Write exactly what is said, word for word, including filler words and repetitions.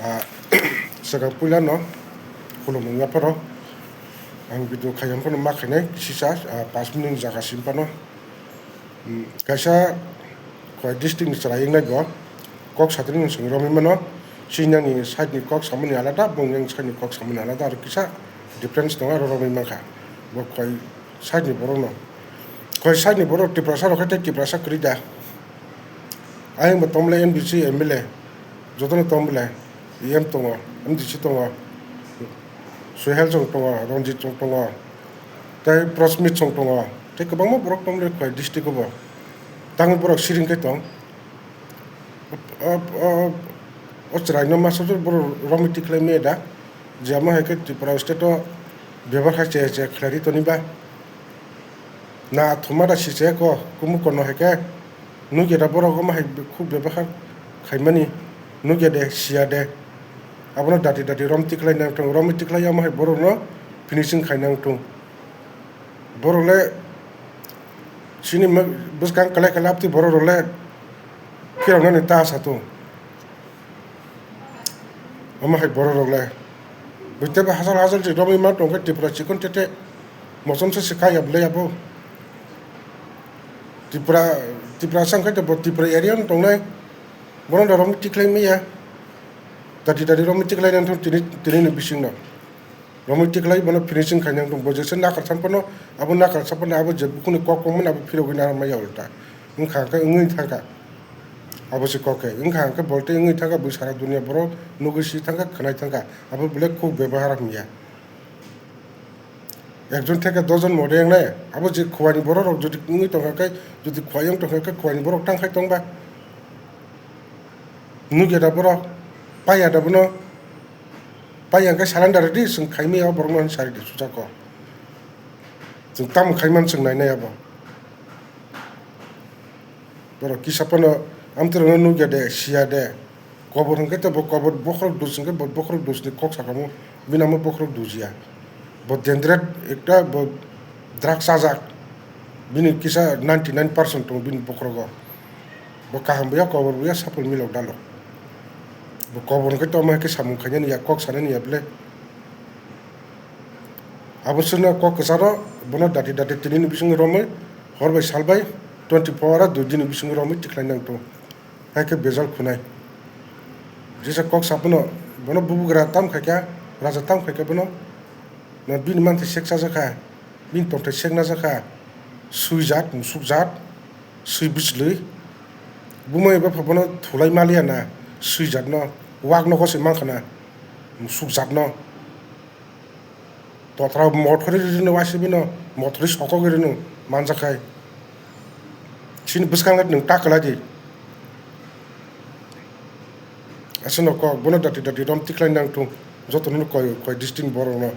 Ah, swkang puila no khulumung yapharo ang video khaiyam phano ma khainai kisisa, ah, pash minute ni jaga sim phano. Hmm, kaisa Khowai district ni chwrai wngnai bo kok satini no chwng romwi mano. Chini nangni side ni kok samani alada, bongni side ni kok samani alada, aro kisa difference tongo, aro romwi mankha bo Khowai side ni borok no. Khowai side ni borok Tiprasa rok khe tei Tiprasa kwrwi da. Ayang bo tongmole M D C, M L A, jotono tongmole, E M tongo, M D C tongo, Suhel chong tongo, Ranjit chong tongo, tei Prosmit chong tongo, tei kwbangma borok tongmole Khowai district o bo. Tangwi borok siring khe tong. O, o, o chwraino masa borok romwi tikhlai maya da, je amo hai khe Tripura state o bebak hai chaya chaya khlai ri toni ba. Na thuma da si se ko, kumu kono hai khe nukya da borok omo hai khuk bebak khaimani nukya de, siya de. Abono dati dati rom tikhlai nang thung, rom tikhlai omo hai borokno finishing khai nang thung. Borok le chini ma-, bwskang kalai kalai apti borok rok le phiroknani ta sa thung. Omo hai borok rok le. Buiteba hachal hachal se romwi ma tongkhe Tripura chikon tete. Mosom se se kaya bwlai abo. Tripura, Tripura sang khai bo Tripura area no tongnai. Bono da romwi tikhlai maya. Dati dati romwi tikhlai nang thung tini, tini ni bising no. Romwi tikhlai bono finishing khai nang thung. Bo jesa nakar sam phano, abo nakar sam phano abo je bukhuni kok kok mani abo phirogwi nang maya ulta. Wngkha khe wngwi thangkha. Abo se kok khe. Wngkha hwnkhe bolte wngwi thangkha, bui sara dunia borok nugwi si thangkha, khwnai thangkha. Abo belai khuk bebahar hamya. Ekjon theke dojon more wngnai. Abo je Khowai ni borok rok jodi wngwi tongkha khe, jodi Khowai wng tongkha khe Khowai ni borok tang khai tongba. Nukya da borok, paiya da bono. Paiya hwnkhe surrender rwdi, chwng khaimaya o borokno hwn saridi suchako. Chwng tamo khaiman chwng nainai abo. Borok kisa phano amtwrwngno nukya de, siya de. Kobor hwnkhe tei bo kobor bokhorok dus hwnkhe bo bokhorok dusni kok sakamo, bini amo bokhorok dusya. Bo dendret ekta bo drugs chajak. Bini kisa ninety nine percent tongo bini bokhorogo. Bo kaham buya, kobor buya, sapul milok dalok. Bo kobor hwnkhe tamo hwnkhe samung khainani ya, kok sanani ya bwle. Abo chwngno kok kwcharo bono dati dati tinini bisingo romwi hor bai sal bai twenty four hour dui dini bisingo romwi tikhlai nang tongo. Hai khe bejal khunai. Jesa kok sa bono, bono bubugra tam khai kha, raja tam khai kha bono. Na bini manthai sek chajak kha, bini tongthai sek najak kha. Sui jat, musuk jat, sui bwchlwi. Bumai bapha bono thulai maliya na, sui jatno. Wak nogo se mankha na, musuk jatno. Totra mothori rino waisibino, mothori sokogwi rino manjakhai. Chini bwskango nwng ta kwlai di. Aswkno kok bono dati dati rom tikhlai nang thung, jotono koi koi district borokno.